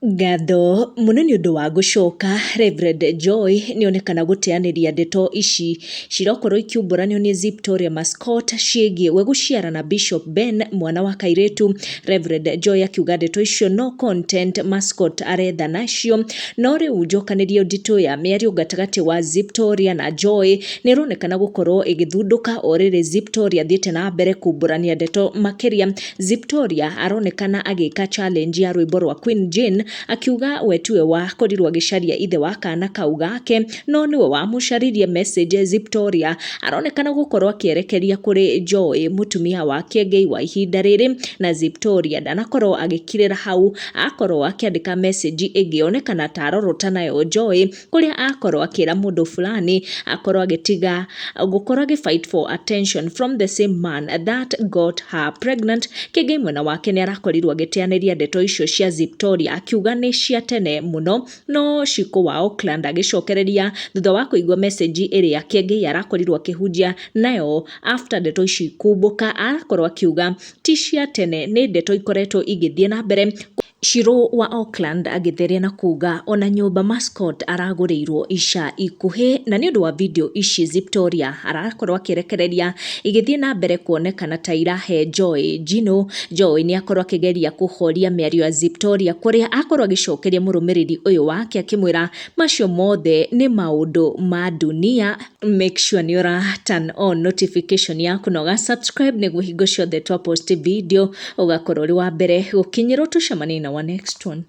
Ngatho mũno nĩ ũndũ wa gũcoka Reverend Joy nĩonekana gũteanĩria ndeto ici cirokorwo ikiumbũranio nĩ Ziptoria Mascot ciĩgiĩ we gũciara na Bishop Ben mwana wa kairĩtu. Reverend Joy akiuga ndeto icio no content Mascot aretha nacio. No rĩu njokanĩrio nditũ ya mĩario gatagatĩ wa Ziptoria na Joy nĩ ĩronekana gũkorwo ĩgĩthundũka o rĩrĩ Ziptoria athiĩte na mbere kumbũrania ndeto makĩria. Ziptoria aronekana agĩka challenge ya rwĩmbo rwa Queen Jane akiuga we tiwe wakorirwo agĩcaria ithe wa kana kau gake no nĩwe wamũcaririe. Message Ziptoria aronekana gũkorwo akĩerekeria kũrĩ Joy mũtumia wa Kĩengei wa ihinda rĩrĩ, na Ziptoria ndanakorwo agĩkirĩra hau, akorwo akĩandĩka message ĩngĩ onekana ta arorota nayo Joy, kũrĩa akorwo akĩra mũndũ fulani akorwo agĩtiga gũkorwo agĩ fight for attention from the same man that got her pregnant. Kĩngĩ mwena wake nĩ arakorirwo agĩteanĩria ndeto icio cia Ziptoria akiuga nĩ cia tene mũno, no Shiko wa Auckland agĩcokereria thutha wa kũigua message ĩrĩa Kĩengei arakorirwo akĩhunjia nayo after ndeto ici kumbũka, arakorwo akiuga ti cia tene, nĩ ndeto ikoretwo igĩthiĩ na mbere. Shiro wa Auckland agĩtheria na kuga ona nyũmba Mascot aragũrĩirwo ica ikuhĩ, na nĩ ũndũ wa video ici Ziptoria arakorwo akĩrekereria igĩthiĩ na mbere kuonekana ta irahe Joy Njino. Joy nĩ akorwo akĩgeria kũhoria mĩario ya Ziptoria kũrĩa akorwo agĩcokeria mũrũmĩrĩri ũyũ wake akĩmwĩra macio mothe nĩ maũndũ ma dunia. Make sure nĩ ũra turn on notification yaku na ũga subscribe nĩguo hingo ciothe twa post video ũgakorwo ũrĩ wa mbere gũkinyĩrwo. Tũcemanie na wa next one.